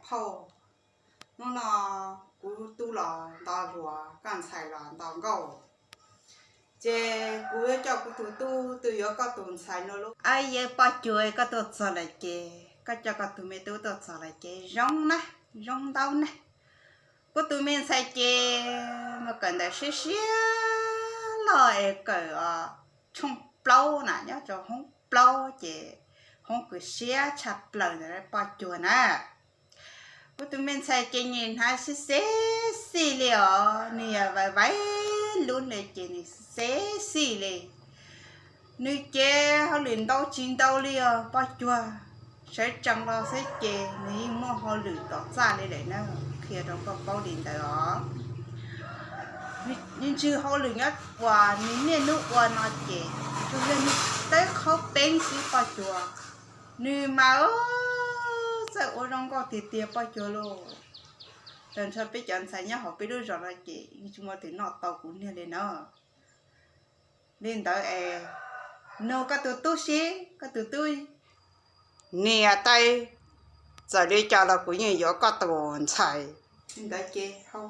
Phauj, hnub no kuv tub los nto hluas, koj ntxhais los nto nkauj, ces kuv yuav coj kuv tus tub twg yuav koj tus ntxhais no lauj. Ab, yog Poj Cuag, koj tuaj txog lawm ces koj coj koj tus me tub tuaj txog lawm ces zoo na, zoo ntau na. Kuv tus me ntxhais ces mus kawm ntawm siab siab loj es kawm tshooj plaub na, nyob rau hoob plaub ces hoob kws siab tshaj plaws ntawm Poj Cuag na. Kuv tus me ntxhais ces nws hnav xib xeb xij li os, nws yog vaiv vaiv lub ne ces nws xib xeb xij li. Nws ces hauj lwm ntau tsis ntau li os Poj Cuag, sawv tsees los xwb ces nws yeej muaj hauj lwm tom txaj li lawm na, qhia rau koj paub li ntawd os. Nws ntswg hauj lwm nyob uas nws niaj hnub ua no ces tsuas yog nws tawb qhaub peeb xwb Poj Cuag. Nws mas txawj ua zoo nkauj tiag tiag Poj Cuag lauj. Tag nrho peb cov ntxhais nyob hauv peb lub zos no ces yeej tsis muaj tus noj tau kuv niag li na. Li ntawd es nug koj tus tub seb, koj tus tub niam tais, txawm li cas los kuv yeej yuav koj tus ntxhais. Li ntawd ces ho